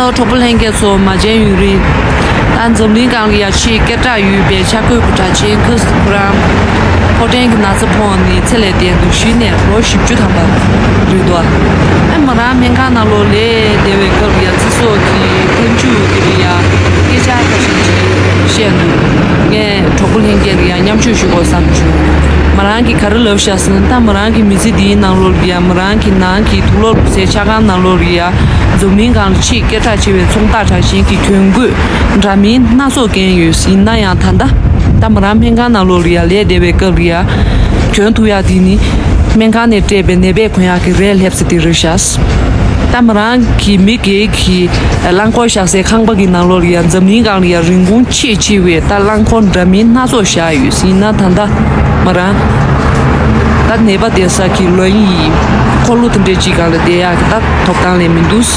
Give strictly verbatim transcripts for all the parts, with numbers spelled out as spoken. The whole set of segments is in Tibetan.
གྲོགས་པོ་ལྷན་རྒྱས་ཚོ། མ་བྱན་ཡུན་རིང་། ད་འཛམ་གླིང་སྒང་ལ་ཡ་ཆེས་སྐད་གྲགས་ཡོད་པའི་ཆ་བགོས་ཀྱི་གྲྭ་ཆེན་ཁི་སི་ཁོ་རང་ཕོ་བྲང་གི་ན་ཚ་ཕོག་ནས་ཚེ་ལས་འདས་འདུག་གཞི་ནས་ལོ་བཞི་བཅུ་ཐམ་པ་རེད་འདུག་ཨ་མོ་རང་སྨན་ཁང་ནང་ལོགས་ལས་བསྡད་པའི་སྐབས་ལ་ཡ་ཚེ་སྲོག་གི་ཐན་ཇུ་དེ་ལ་ཡ་སྐད་ཆ་ཁ་ཤས་ཅིག་བཤད་ནས། ངས་གྲོགས་པོ་ལྷན་རྒྱས་ལ་ཡང་མཉམ་སྤྱོད་ཞུ་དགོས་བསམ་བྱུང་། མོ་རང་གིས་ག་རེ་ལབ་ཤག་ཟེར་ན། ད་མོ་རང་གི་མི་ཚེ་འདིའི་ནང་ལོགས་ལ་ཡ་མོ་རང་གི་ནང་གི་དུག་ལོག་ལུག་རྫིའི་ཆ་ཁང་ནང་ལོགས་ལ་ཡ་འཛམ་གླིང་སྒང་ལ་ཆེས་སྐད་གྲགས་ཆེ་བའི་ཚོང་རྟགས་གྲགས་ཅན་གྱི་གྱོན་གོས་འདྲ་མིན་སྣ་ཚོགས་གྱོན་ཡོད། ཡིན་ན་ཡང་ད་ལྟ་ད་མོ་རང་སྨན་ཁང་ནང་ལོགས་ལ་ཡ་ལས་བསྡད་པའི་སྐབས་ལ་ཡ་གྱོན་ཐུབ་ཡག་དེ་ནི་སྨན་ཁང་ནས་སྤྲད་པའི་ནད་པས་གོན་ཡག་གི་རས་ལྷེབ་ས་དེ་རེད་ཤག་ད་མོ་རང་གི་མི་སྒེར་གྱི་རླངས་འཁོར་བཞག་སའི་ཁང་པ་གི་ནང་ལོགས་ལ་ཡ་འཛམ་གླིང་སྒང་ལ་ཡ་རིན་གོང་ཆེས་ཆེ་བའི་ད་རླངས་འཁོར་འདྲ་མིན་སྣ་ཚོགས་བཞག་ཡོད། ཡིན་ན་ད་ལྟ་མོ་རང་ད་ནད་པ་བསྡད་ས་གི་ལོན་ཡི་འཁོར་ལོ་དེ་འདྲའི་ཅིག་སྒང་ལ་བསྡད་ཡག་གི་ད་ཐོབ་ཐང་ལས་མི་འདུག་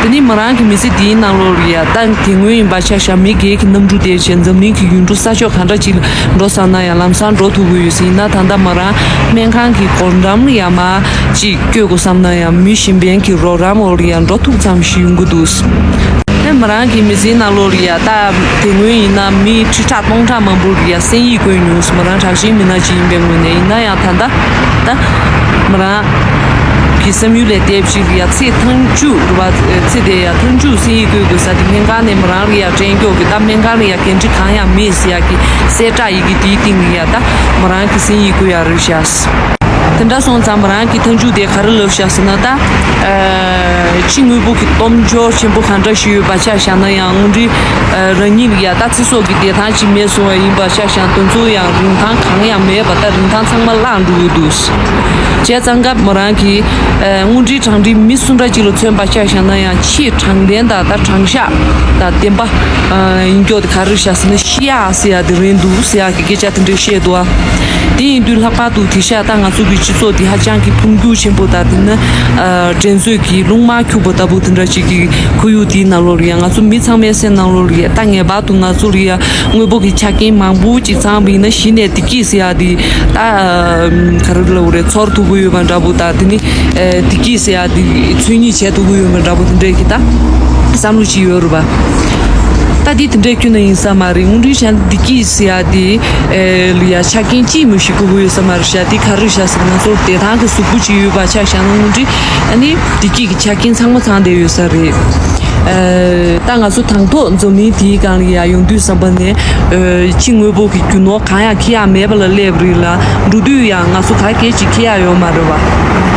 དེ་ནི་མོ་རང་གི་མི་ཚེ་འདིའི་ནང་ལོགས་ལ་ཡ་ད་དེ་སྔོན་ཡིན་པ་ཆ་བཞག་མི་སྒེར་གྱི་གནམ་གྲུ་དེ་བྱས་འཛམ་གླིང་གི་ཡུལ་གྲུ་ས་ཕྱོགས་ག་འདྲ་ཅིག་ལ་འགྲོ་བསམ་ན་ཡང་ལམ་སང་འགྲོ་ཐུབ་ཀྱི་ཡོད། ཡིན་ན་ད་ལྟ་མོ་རང་སྨན་ཁང་གི་སྒོ་འགྲམ་ལ་ཡ་མར་ཅིག་སྐྱོད་དགོས་བསམ་ན་ཡང་མི་གཞན་ཕན་གྱི་རོགས་རམ་འོག་ལ་ཡ་འགྲོ་ཐུབ་ཙམ་ཞིག་ཡོང་གི་འདུག་ཨེ་མོ་རང་གི་མི་ཚེའི་ནང་ལོགས་ལ་ཡ་ད་དེ་སྔོན་ཡིན་ན་མི་ཁྲི་ཕྲག་སྟོང་ཕྲག་མང་པོ་ལ་ཡ་གསན་ཡིག་བཀོད་མྱོང་། མོ་རང་དྲག་ཞན་མི་སྣ་ཅིག་ཡིན་པའི་ངོས་ནས། ཡིན་ན་ཡང་ད་ལྟ་ད་མོ་རང་གི་བསམ་ཡུལ་ལས་འདས་པ་ཅིག་ལ་ཡ་ཚེ་ཐང་ཅུ་རུ་བ་ཚེ་དེ་ཡ་ཐང་ཅུ་གསན་ཡིག་བཀོད་དགོས་ས་དེ་སྨན་ཁང་ནས་མོ་རང་ལ་ཡ་སྐྲན་སྐྱོག་གི་ད་སྨན་ཁང་ལ་ཡ་འགན་འཁྲི་གང་ཡང་མེད་ཟེར་ཡག་གི་གསལ་བསྒྲགས་ཡི་གེ་དེའི་སྟེང་ལ་ཡ་ད་མོ་རང་གི་གསན་ཡིག་བཀོད་ཡག་རེད་ཤག་དེ་འདྲ་སོང་ཙང་མོ་རང་གི་ཐང་ཅུ་དེ་ག་རེ་ལབ་ཤག་ཟེར་ན། ད་ཕྱི་དངོས་པོ་གི་སྟོབས་འབྱོར་ཆེན་པོ་ག་འདྲ་ཞིག་ཡོད་པ་ཆ་བཞག་ན་ཡང་དངོས་འབྲེལ་རང་ཉིད་ལ་ཡ་ད་ཚེ་སྲོག་གི་བདེ་ཐང་ཅིག་མེད་སོང་བ་ཡིན་པ་ཆ་བཞག་དེ་ཚོ་ཡང་རིན་ཐང་གང་ཡང་མེད་པ། ད་རིན་ཐང་ཚང་མ་བརླག་འགྲོ་གི་འདུག་བྱས་ཙང་སྐབས་མོ་རང་གིས་དངོས་འབྲེལ་དྲང་འབྲེལ་མི་སུ་འདྲ་ཅིག་ལ་མཚོན་པ་ཆ་བཞག་ན་ཡང་ཆེས་དྲང་བདེན་དང་ད་དྲང་གཞག་དང་ལྡན་པ་ཡིན་སྐྱོ་དེ་ག་རེ་ཤག་ཟེར་ན། ཤི་ཡག་ཟེར་ཡག་དེ་རེད་འདུག་ཟེར་ཡག་གི་སྐད་ཆ་དེ་འདྲ་བཤད་འདུག་ཨ། དེ་ཡིན་དུས་ལྷག་པར་དུ་དེང་སང་ད་ང་ཚོ་གི་སྤྱི་ཚོགས་འདི་ཧ་ཅང་གི་འཕོ་འགྱུར་ཆེན་པོ་དང་། དེ་ནི་ཨ་འགྲན་རྩོད་ཀྱི་རླུང་དམར་འཁྱུག་པ་ལྟ་བུ་དེ་འདྲ་ཅིག་གི་ཁོར་ཡུག་དེའི་ནང་ལོགས་ལ་ཡ་ང་ཚོ་མི་ཚང་མའི་སེམས་ནང་ལོགས་ལ་ཡ་ད་ངེས་པར་དུ་ང་ཚོ་ལ་ཡ་དངོས་པོ་གི་ཆ་རྐྱེན་མང་པོ་ཅིག་ཚང་བ་ཡིན་ན་གཞི་ནས་བདེ་སྐྱིད་ཟེར་ཡག་དེ་ད་ཨ་ག་རེ་ལབ་དགོས་རེད། ཚོར་ཐུབ་ཀྱི་ཡོད་པ་འདྲ་པོ་དང་། དེ་ནི་ཨ་བདེ་སྐྱིད་ཟེར་ཡག་དེ་འཚོལ་སྙེག་བྱེད་ཐུབ་ཀྱི་ཡོད་པ་འདྲ་པོ་དེ་འདྲ་གི་ད་བསམ་བློ་ཅིག་ཡོད་རེད་པ། ད་འདི་དེ་འདྲའི་ཁྱོན་ནས་ཡིན་ས་མ་རེད། དངོས་འབྲེལ་བྱས་ན་བདེ་སྐྱིད་ཟེར་ཡག་དེ་ཨེ་ལ་ཡ་ཆ་རྐྱེན་གཅིག་མོ་ཞིག་དགོས་ཀྱི་ཡོད་ས་མ་རེད་ཤག་དེ་ག་རེ་ཤག་ཟེར་ན། ང་ཚོར་བདེ་ཐང་གི་གཟུགས་པོ་ཅིག་ཡོད་པ་ཆ་བཞག་ན་དངོས་འབྲེལ་ཨ་ནི་བདེ་སྐྱིད་ཀྱི་ཆ་རྐྱེན་ཚང་མ་ཚང་བསྡད་ཡོད་ས་རེད། ཨེ་ད་ང་ཚོ་དང་ཐོག་འཛམ་གླིང་འདིའི་སྒང་ལ་ཡ་ཡོང་དུས་ཙམ་པ་ནས་ཨེ་ཕྱི་དངོས་པོ་གི་རྒྱུ་ནོར་གང་ཡང་འཁྱེར་ཡག་མེད་པ་ལ་སླེབས་རེད་ལ། འགྲོ་དུས་ཡང་ང་ཚོ་ག་གེ་ཅིག་འཁྱེར་ཡག་ཡོད་མ་རེད་པ།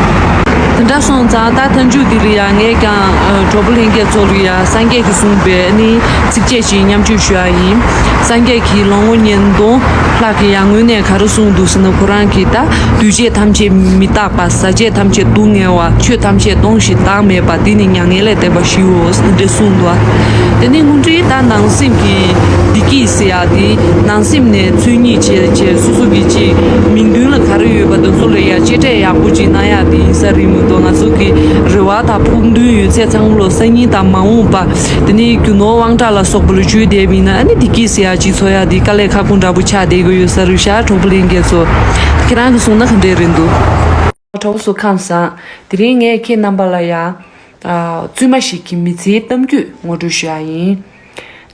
དེ་འདྲ་སོང་ཙང་ད་མཐའ་མཇུག་འདི་ལ་ཡ་ངས་ཀྱང་ཨ་གྲོགས་པོ་ལྷན་རྒྱས་ཚོ་ལ་ཡ་སངས་རྒྱས་ཀྱིས་གསུངས་པའི་ཨ་ནི་ཚིགས་བཅད་ཅིག་མཉམ་སྤྱོད་ཞུ་ཡག་ཡིན། སངས་རྒྱས་ཀྱིས་ལོ་ངོ་ཉིས་སྟོང་ལྷག་གི་ཡར་སྔོན་ནས་ག་རེ་གསུངས་འདུག་ཟེར་ན། ཁོ་རང་གིས་ད་འདུས་བྱས་ཐམས་ཅད་མི་རྟག་པ། ཟག་བཅས་ཐམས་ཅད་སྡུག་བསྔལ་བ། ཆོས་ཐམས་ཅད་སྟོང་ཞིང་བདག་མེད་པ། འདི་ནི་མྱ་ངན་ལས་འདས་པ་ཞིའོ། འདི་འདྲ་གསུངས་འདུག་དེ་ནི་དངོས་འབྲེལ་ད་ནང་སེམས་ཀྱི་བདེ་སྐྱིད་ཟེར་ཡག་དེ། ནང་སེམས་ནས་འཚོལ་སྙེག་བྱས་བྱས། སོ་སོ་གི་ཅིག་མིག་མདུན་ལ་ག་རེ་ཡོད་པ་དེ་ཚོ་ལ་ཡ་གཅེས་སྤྲས་ཡག་པོ་ཅིག་གནང་ཡག་དེ་ཡིན་ས་རེད་མ་གཏོགས། ང་ཚོ་གི་རེ་བ་དང་ཕུགས་འདུན་ཡོད་ཚད་ཚང་མ་ལོ་སང་ཉིན་དང་མ་འོངས་པ། དེ་ནི་རྒྱུ་ནོར་དབང་གྲགས་ལ་སོགས་པ་ལ་འཇུས་བསྡད་པ་ཡིན་ན། ཨ་ནི་བདེ་སྐྱིད་ཟེར་ཡག་ཅིག་འཚོལ་ཡག་དེ་དཀའ་ལས་ཁག་པོ་འདྲ་པོ་ཆགས་བསྡད་ཀྱི་ཡོད་ས་རེད་ཤག་གྲོགས་པོ་ལྷན་རྒྱས་ཚོ། ཁྱེད་རང་གིས་གསུངས་ན་ག་འདྲས་རེད་འདུག་གྲོགས་པོ་ཚོ་ཁམས་བཟང་། དེ་རིང་ངས་ཁྱེད་རྣམ་པ་ལ་ཡ་ཨ་བཙུན་མ་ཞིག་གི་མི་ཚེའི་གཏམ་རྒྱུད་ངོ་སྤྲོད་ཞུ་ཡག་ཡིན།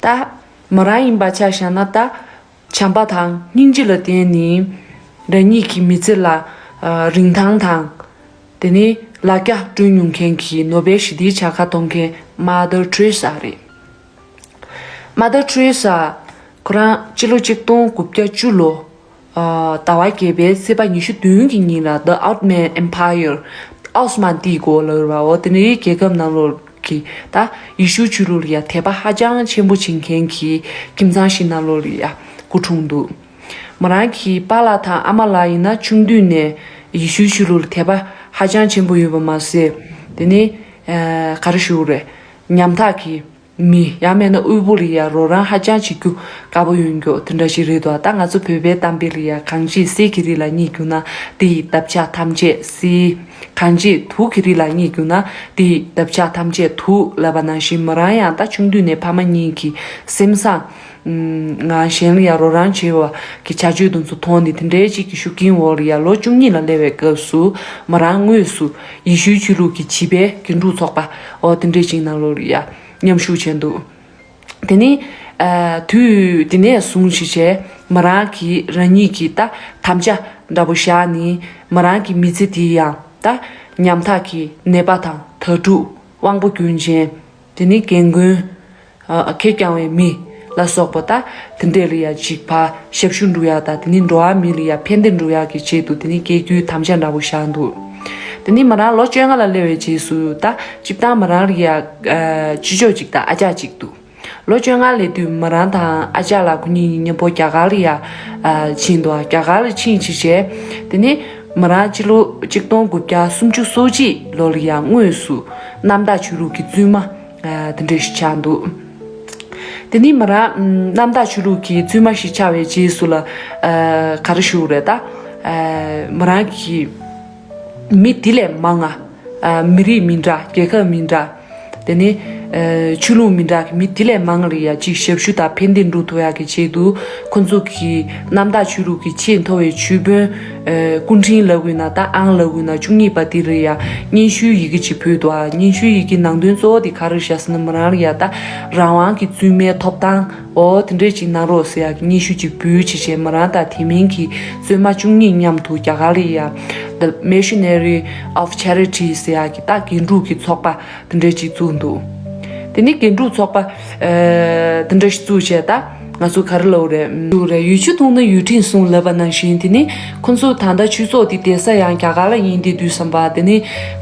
ད་མོ་རང་ཡིན་པ་ཆ་བཞག་ན། ད་བྱམས་པ་དང་སྙིང་རྗེ་ལ་བརྟེན་ནས་རང་ཉིད་ཀྱི་མི་ཚེ་ལ་ཨ་རིན་ཐང་དང་། དེ་ནས་ལ་རྒྱ་བསྐྲུན་མྱོང་མཁན་གྱི་ནོ་བེལ་ཞི་བདེའི་བྱ་དགའ་ཐོབ་མཁན་མ་དར་ཏེ་རེ་ས་རེད། མ་དར་ཏེ་རེ་ས་ཁོ་རང་སྤྱི་ལོ་གཅིག་སྟོང་དགུ་བརྒྱ་བཅུ་ལོ། ཨ་ཟླ་བ་བརྒྱད་པའི་ཚེས་པ་ཉི་ཤུ་བདུན་གྱི་ཉིན་ལ་The Ottoman Empire། ཨོ་སི་མན་ཏི་གོ་ལ་ར་བ་འོ་དེ་ནི་རྒྱལ་ཁབ་ནང་ལོགས་ཀྱི་ད་ཡེ་ཤུའི་ཆོས་ལུགས་ལ་ཡ་དད་པ་ཧ་ཅང་ཆེན་པོ་བྱེད་མཁན་གྱི་ཁྱིམ་ཚང་ཞིག་ནང་ལོགས་ལ་ཡ་སྐུ་འཁྲུངས་འདུག་མོ་རང་གི་པཱ་ལགས་དང་ཨ་མ་ལགས་ཡིན་ན་ཆུང་དུས་ནས་ཡེ་ཤུའི་ཆོས་ལུགས་ལ་དད་པ་ཧ་ཅང་ཆེན་པོ་ཡོད་པ་མ་ཟད། དེ་ནི་ཨ་ག་རེ་ཞུ་དགོས་རེད། ཉམ་ཐག་གི་མི་ཡང་མིན་ན་དབུལ་པོ་ལ་ཡ་རོགས་རམ་ཧ་ཅང་བྱེད་རྒྱུ་དགའ་པོ་ཡོད་མཁན་དེ་འདྲ་ཞིག་རེད་འདུག་ད་ང་ཚོ་བོད་པའི་གཏམ་དཔེ་ལ་ཡ་གང་བྱེད་གསེར་གྱི་རི་ལ་སྙེག་རྒྱུ་ན། དེ་ཡི་འདབ་ཆགས་ཐམས་ཅད་གསེར། གང་བྱེད་དུག་གི་རི་ལ་སྙེག་རྒྱུ་ན། དེ་ཡི་འདབ་ཆགས་ཐམས་ཅད་དུག་ལབ་པ་ནང་བཞིན། མོ་རང་ཡང་ད་ཆུང་དུས་ནས་ཕ་མ་གཉིས་ཀྱི་སེམས་བཟང་། ང་གཞན་ལ་ཡང་རོགས་རམ་བྱེད་པ་གི་བྱ་སྤྱོད་དེ་ཚོ་མཐོང་ནས། དེ་འདྲའི་ཅིག་གི་ཤུགས་རྐྱེན་འོག་ལ་ཡ་ལོ་བཅུ་གཉིས་ལ་སླེབས་པའི་སྐབས་སུ་མོ་རང་དངོས་སུ་ཡེ་ཤུའི་ཆོས་ལུགས་ཀྱི་བྱིས་པའི་རྒན་དྲུག་ཚོགས་པ་འོ་དེ་འདྲའི་ཅིག་ནང་ལོགས་ལ་ཡ་ མཉམ་ཞུགས་བྱས་འདུག་དེ་ནི་ཨ་དུས་དེ་ནས་བཟུང་བྱས་བྱས་མོ་རང་གིས་རང་ཉིད་ཀྱི་ད་དམ་བཅའ་འདྲ་པོ་བཞག་ནས་མོ་རང་གི་མི་ཚེ་དེ་ཡང་ད་ཉམ་ཐག་གི་ནད་པ་དང་དྭ་ཕྲུག་དབང་པོ་སྐྱོན་ཅན། དེ་ནི་རྒན་རྒོན། ཨ་ཁེར་རྐྱང་བའི་མི་ལ་སོགས་པ་ད་དེ་འདྲས་ལ་ཡ་གཅིག་ཕར་ཞབས་ཞུ་འགྲོ་ཡག་དང་དེ་ནི་འགྲོ་བ་མི་ལ་ཡ་ཕན་བདེ་འགྲོ་ཡག་གི་ཆེད་དུ་དེ་ནི་སྐྱེ་རྒྱུའི་དམ་བཅའ་འདྲ་པོ་བཞག་འདུག་དེ་ནི་མོ་རང་ལོ་བཅོ་ལྔ་ལ་སླེབས་པའི་རྗེས་སུ་ད་སྤྱིར་བཏང་མོ་རང་ལ་ཡ་ཨ་ཅི་ཅོ་གཅིག་དང་ཨ་ཅག་གཅིག་འདུག་ལོ་བཅོ་ལྔ་སླེབས་དུས་མོ་རང་དང་ཨ་ཅག་ལགས་ཁོ་གཉིས་མཉམ་པོ་རྒྱ་གར་ལ་ཡ་ཨ་ཕྱིན་འདུག་རྒྱ་གར་ལ་ཕྱིན་བྱས་བྱས་དེ་ནི་མོ་རང་སྤྱི་ལོ་གཅིག་སྟོང་དགུ་བརྒྱ་སུམ་ཅུ་སོ་གཅིག་ལོ་ལ་ཡ་དངོས་སུ་གནམ་བདག་ཆོས་ལུགས་ཀྱི་བཙུན་མ། ཨ་དེ་འདྲ་ཞིག་ཆགས་འདུག་དེ་ནི་མོ་རང་གནམ་བདག་ཆོས་ལུགས་ཀྱི་བཙུན་མ་ཞིག་ཆགས་པའི་རྗེས་སུ་ལ་ཨ་ག་རེ་ཞུ་དགོས་རེད་ད། ཨ་མོ་རང་གི་མི་དེ་ལས་མང་ང་། ཨ་མི་རིགས་མི་འདྲ། རྒྱལ་ཁབ་མི་འདྲ། དེ་ནི་ཨ་ཆོས་ལུགས་མི་འདྲ་གི་མི་དེ་ལས་མང་ང་ལ་ཡ་གཅིག་ཞབས་ཞུ་དང་ཕན་བདེ་འགྲོ་ཐུབ་ཡག་གི་ཆེད་དུ་ཁོ་ཚོ་གི་གནམ་བདག་ཆོས་ལུགས་ཀྱི་ཆེས་མཐོ་བའི་ཆོས་དཔོན། ཨ་སྐུ་ཕྲེང་ལབ་དགོས་ན་ད་ཨང་ལབ་དགོས་ན་བཅུ་གཉིས་པ་དེ་རེད་ཡ། སྙན་ཞུའི་ཡི་གེ་ཅིག་ཕུལ་འདུག་ཨ་སྙན་ཞུའི་ཡི་གེ་ནང་དོན་གཙོ་བོ་དེ་ག་རེ་བཞག་ཟེར་ན་མོ་རང་ལ་ཡ་ད་རང་དབང་གི་བཙུན་མའི་ཐོབ་ཐང་འོ་དེ་འདྲས་ཅིག་གནང་རོགས་ཟེར་ཡ་གི་སྙན་ཞུ་ཅིག་འབུལ་བྱས་བྱས་མོ་རང་དང་དེ་མིན་གྱི་བཙུན་མ་བཅུ་གཉིས་མཉམ་དུ་རྒྱ་གར་ལ་ཡ་The Missionary of Charity ཟེར་ཡ་གི་ད་དགེ་ཕྲུག་གི་ཚོགས་པ་དེ་འདྲས་ཅིག་བཙུགས་འདུག་དེ་ནི་དགེ་ཕྲུག་ཚོགས་པ་ཨ་དེ་འདྲ་ཞིག་བཙུགས་བྱས་ད་ང་ཚོ་ག་རེ་ལབ་རེད་འདུག་རེད། ཡུལ་ཆུ་འཐུང་ན་ཡུལ་ཁྲིམས་སྲུང་ལབ་པ་ནང་བཞིན་དེ་ནི་ཁོ་ཚོ་ད་ལྟ་ཆོས་ཚོགས་དེ་བསྡད་ས་ཡང་རྒྱ་གར་ལ་ཡིན་དེ་དུས་ཙམ་པ་དེ་ནི་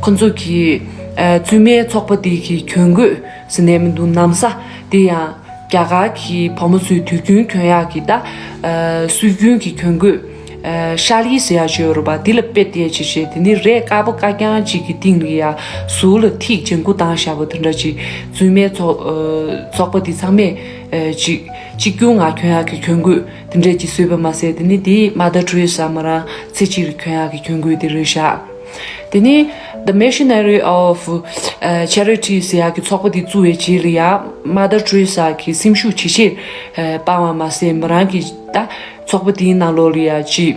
ཁོ་ཚོ་གི་ཨ་བཙུན་མའི་ཚོགས་པ་དེ་གི་གྱོན་གོས་ཟེར་ནས་མི་འདུག་ན་བཟའ་དེ་ཡང་རྒྱ་གར་གྱི་བུ་མོ་ཚོའི་དུས་རྒྱུན་གྱོན་ཡག་གི་ད་ཨ་སྲོལ་རྒྱུན་གྱི་གྱོན་གོས། ཨ་ཤ་ལི་ཟེར་ཡག་ཅིག་ཡོད་རེད་པ། འདི་ལ་དཔེ་བལྟས་བྱས་བྱས་དེ་ནི་རས་དཀར་པོ་དཀར་རྐྱང་ཅིག་གི་སྟེང་ལ་ཡ་ཟུར་ལ་ཐིག་ལྗང་ཁུ་བཏང་བཞག་པ་དེ་འདྲ་ཅིག་བཙུན་མའི་ཚོགས་ཨ་ཚོགས་པ་འདི་ཚང་མས་ཨ་ཅིག་གཅིག་གྱུར་ངང་གྱོན་ཡག་གི་གྱོན་གོས་དེ་འདྲ་ཅིག་བཟོས་པ་མ་ཟད་དེ་ནི་འདི་Mother Teresa་མོ་རང་ཚེ་གཅིག་ལ་གྱོན་ཡག་གི་གྱོན་གོས་དེ་རེད་བཞག་དེ་ནི་The Missionary of ཨ་Charity་ཟེར་ཡག་གི་ཚོགས་པ་འདི་བཙུགས་པའི་རྗེས་ལ་ཡ་Mother Teresa་གི་སེམས་ཤུགས་ཇེ་ཆེར་ཨ་སྤར་བ་མ་ཟད་མོ་རང་གི་ད་ཚོགས་པ་འདིའི་ནང་ལོགས་ལ་ཡ་ཅིག་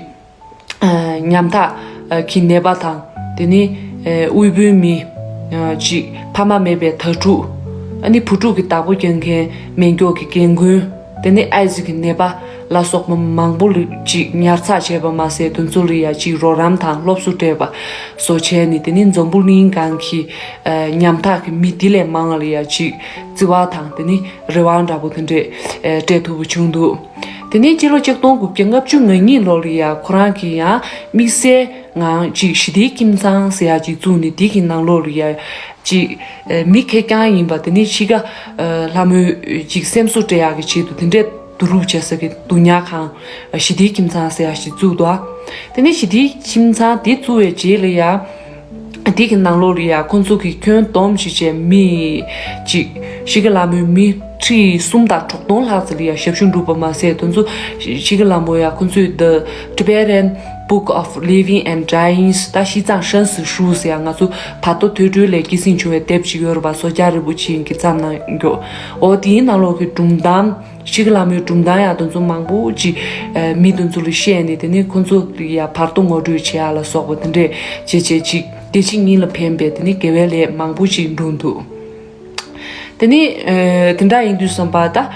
ཨ་ཉམ་ཐག་ཨ་གི་ནད་པ་དང་དེ་ནི་ཨ་དབུལ་པོའི་མི་ཨ་ཅིག་ཕ་མ་མེད་པའི་དྭ་ཕྲུག་ཨ་ནི་བུ་ཕྲུག་གི་བདག་པོ་རྒྱག་མཁན་མེད་མཁན་གྱི་རྒན་རྒོན། དེ་ནས་ཨེ་ཛི་གི་ནད་པ་ལ་སོགས་པ་མང་པོ་ལ་ཅིག་ཉར་ཚགས་བྱས་པ་མ་ཟད་དེ་ཚོ་ལ་ཡ་ཅིག་རོགས་རམ་དང་སློབ་གསོ་སྤྲད་པ་སོགས་བྱས་ནས་དེ་ནི་འཛམ་བུ་གླིང་སྒང་གི་ཨ་ཉམ་ཐག་གི་མི་དེ་ལས་མང་བ་ལ་ཡ་ཅིག་བརྩི་བ་དང་དེ་ནི་རེ་བ་འདྲ་པོ་དེ་འདྲས་ཨ་སྤྲད་ཐུབ་པ་བྱུང་འདུག་དེ་ནས་ཕྱི་ལོ་ཆིག་སྟོང་དགུ་བརྒྱ་ལྔ་བཅུ་ང་གཉིས་ལོ་ལ་ཡ་ཁོ་རང་གིས་ཡང་དམིགས་བསལ་ངང་ཅིག་ཞི་བདེའི་ཁྱིམ་ཚང་ཟེར་ཡ་ཅིག་བཙུགས་ནས་དེ་གི་ནང་ལོགས་ལ་ཡ་ཅིག་ཨ་མི་ཁེར་རྐྱང་ཡིན་པ་དེ་ནི་ཕྱི་དགའ་ཨ་ལྷ་མོའི་ཅིག་སེམས་གསོ་སྤྲད་ཡག་གི་ཆེད་དུ་དེ་འདྲའི་བསྡུ་རུབ་བྱེད་ས་གི་སྡུག་བསྔལ་ཁང་ཞི་བདེའི་ཁྱིམ་ཚང་ཟེར་ཡ་ཞིག་བཙུགས་འདུག་དེ་ནི་ཞི་བདེའི་ཁྱིམ་ཚང་དེ་བཙུགས་པའི་རྗེས་ལ་ཡ་དེ་གི་ནང་ལོགས་ལ་ཡ་ཁོང་ཚོ་གི་ཁྱོན་བསྡོམས་ཞིག་བྱས་མི་ཅིག་ཕྱི་དགའ་ལྷ་མོའི་མི་ཁྲི་གསུམ་དང་དྲུག་སྟོང་ལྷག་ཙམ་ལ་ཡ་ཞབས་ཞུ་བསྒྲུབས་པ་མ་ཟད་དེ་ཚོ་ཕྱི་དགའ་ལྷ་མོ་ཡ་ཁོང་ཚོས་The Tibetan Book of Living and Dying་ད་ཤི་གཙང་ཧྲན་སི་ཧྲུའུ་ཟེར་ཡ་ང་ཚོ་བར་དོ་ཐོས་གྲོལ་ལས་སྐྱེད་སྲིང་བྱུང་བའི་དེབ་ཅིག་ཡོད་རེད་པ། བཟོ་རྒྱལ་རིན་པོ་ཆེ་གིས་བརྩམས་གནང་རྒྱུ། འོ་དེའི་ནང་ལོགས་ཀྱི་སྒྲུང་གཏམ། ཕྱི་དགའ་ལྷ་མོའི་སྒྲུང་གཏམ་ཡང་དེ་ཚོ་མང་པོ་ཅིག་ཨ་མི་དེ་ཚོ་ལ་བཤད་ནས་དེ་ནས་ཁོ་ཚོ་ལ་ཡ་བར་དོ་ངོ་སྤྲོད་བྱེད་ཡ་ལ་སོགས་པ་དེ་འདྲས་བྱས་བྱས་ཅིག་བདེ་སྐྱིད་ཉིད་ལ་ཕན་པའི་དེ་ནས་དགེ་བའི་ལས་མང་པོ་ཅིག་བསྒྲུབས་འདུག་དེ་ནས་ཨ་དེ་འདྲ་ཡིན་དུས་ཙམ་པ་ད།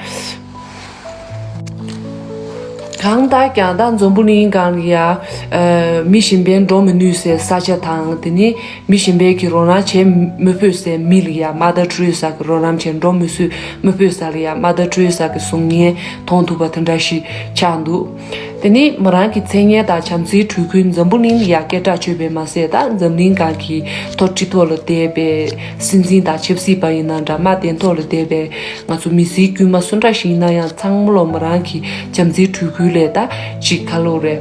གང་ལྟར་ཀྱང་ད་འཛམ་བུ་གླིང་སྒང་ལ་ཡ་ཨ་མི་གཞན་པའི་འགྲོ་མི་ནུས་སའི་ས་ཆ་དང་དེ་ནས་མི་གཞན་པའི་གི་རོགས་རམ་བྱེད་མི་ཕོད་སའི་མི་ལ་ཡ་Mother Teresa་གི་རོགས་རམ་བྱེད་འགྲོ་མི་སུ་མི་ཕོད་ས་ལ་ཡ་Mother Teresa་གི་གཟུགས་བརྙན་མཐོང་ཐུབ་པ་དེ་འདྲ་ཞིག་ཆགས་འདུག་དེ་ནས་མོ་རང་གི་མཚན་སྙན་དང་བྱམས་བརྩེའི་སྤྲུལ་སྐུ་འཛམ་བུ་གླིང་ལ་ཡ་སྐད་གྲགས་ཆོད་པའི་མ་ཟད་ད་འཛམ་གླིང་སྒང་གི་ཐོག་ཁྲི་ཐོག་ལ་བསྡད་པའི་སྲིད་འཛིན་དང་ཆབ་སྲིད་པ་ཡིན་ན་འདྲ་དམག་སྡེ་ཐོག་ལ་བསྡད་པའི་ང་ཚོ་མི་སེར་དཀྱུས་མ་སུ་འདྲ་ཞིག་ཡིན་ན་ཡང་ཚང་མ་ལོ་མོ་རང་གི་བྱམས་བརྩེའི་སྤྲུལ་སྐུ་ལས་ད་ཅིག་ཁ་ལོ་རེ་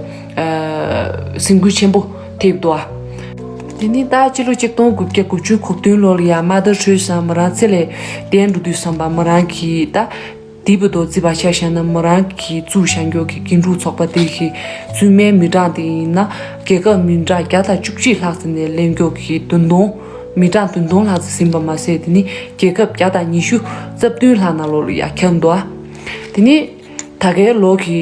སེམས་འགུལ་ཆེན་པོ་ཐེབས་འདུག་དེ་ནི་ད་ཕྱི་ལོ་ཆིག་སྟོང་དགུ་བརྒྱ་དགུ་བཅུ་གོ་བདུན་ལོ་ལ་ཡང་Mother Teresa་མོ་རང་ཚེ་ལས་འདས་འགྲོ་དུས་ཙམ་པ་མོ་རང་གིས་ད་དེ་བར་དུ་བརྩིས་པ་ཆ་བཞག་ན་མོ་རང་གིས་བཙུགས་བཞག་མཁན་གྱི་དགེ་ཕྲུག་ཚོགས་པ་དེ་གི་བཙུན་མའི་མི་གྲངས་དེ་ཡིན་ན་རྒྱལ་ཁབ་མི་གྲངས་བརྒྱ་དང་བཅུ་གཅིག་ལྷག་ཙམ་ནས་སླེབས་མཁན་གྱི་བདུན་སྟོང་མི་གྲངས་བདུན་སྟོང་ལྷག་ཙམ་ཟིན་པ་མ་ཟད་དེ་ནི་རྒྱལ་ཁབ་བརྒྱ་དང་ཉི་ཤུ་རྩ་བདུན་ལྷག་ནང་ལོགས་ལ་ཡ་ཁྱབ་འདུག་དེ་ནི་ད་གའི་ལོ་གི་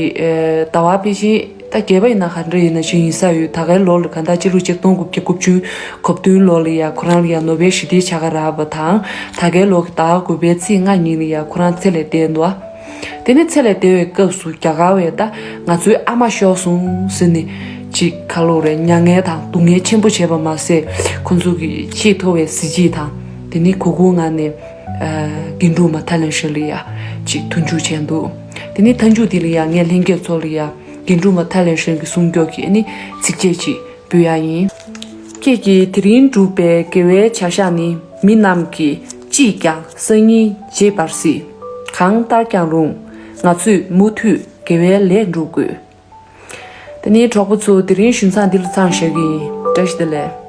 ཟླ་བ་ཕལ་ཆེར་ ད་རྒྱས་པ་ཡིན་ན་ག་འདྲ་ཡིན་ན་ཅིག་ཡིན་ས་ཡོད། ད་གའི་ལོ་ལ་ག་ད་སྤྱི་ལོ་ཆིག་སྟོང་དགུ་བརྒྱ་དགུ་བཅུ་གོ་བདུན་ལོ་ལ་ཡ་ཁོ་རང་ལ་ཡ་ནོ་བེལ་ཞི་བདེའི་བྱ་དགའ་རག་པ་དང་། ད་གའི་ལོ་གི་ཟླ་བ་དགུ་པའི་ཚེས་ལྔ་ཉིན་ལ་ཡ་ཁོ་རང་ཚེ་ལས་འདས་འདུག་ཨ། དེ་ནས་ཚེ་ལས་འདས་པའི་སྐབས་སུ་རྒྱ་གར་བས་ད་ང་ཚོའི་ཨ་མ་ཤོར་སོང་ཟེར་ནས་ཅིག་ཁ་ལོ་རེ་མྱ་ངན་དང་སྡུག་བསྔལ་ཆེན་པོ་བྱས་པ་མ་ཟད། ཁོ་ཚོ་གི་ཆེས་མཐོ་བའི་གཟི་བརྗིད་དང་། དེ་ནས་གུ་གུལ་ངང་ནས་ཨ་དགེ་འབྲུག་མ་ཐའི་ལེན་ཧྲན་ལ་ཡ་ཅིག་མཐུན་འཇུག་བྱས་འདུག་དེ་ནས་མཐའ་མཇུག་དེ་ལ་ཡ་ངས་ལྷན་རྒྱས་ཚོ་ལ་ཡ་དགེ་འབྲུག་མ་ཐའི་ལེན་ཧྲན་གྱི་གསུང་སྐྱོར་གྱི་ཨ་ནི་ཚིགས་བཅད་ཅིག་འབུལ་ཡ་ཡིན། ཁྱེད་ཀྱིས་དེ་རིང་བསྒྲུབས་པའི་དགེ་བའི་བྱ་བཞག་ནི། མི་རྣམས་ཀྱིས་ཅིས་ཀྱང་སང་ཉིན་བརྗེད་པར་སྲིད། གང་ལྟར་ཀྱང་རུང་། ང་ཚོས་མུ་མཐུད་དགེ་བའི་ལས་སྒྲུབ་དགོས། དེ་ནས་གྲོགས་པོ་ཚོ། དེ་རིང་ཞུན་ཚང་འདི་ལ་མཚམས་བཞག་གི་ཡིན། བཀྲ་ཤིས་བདེ་ལེགས།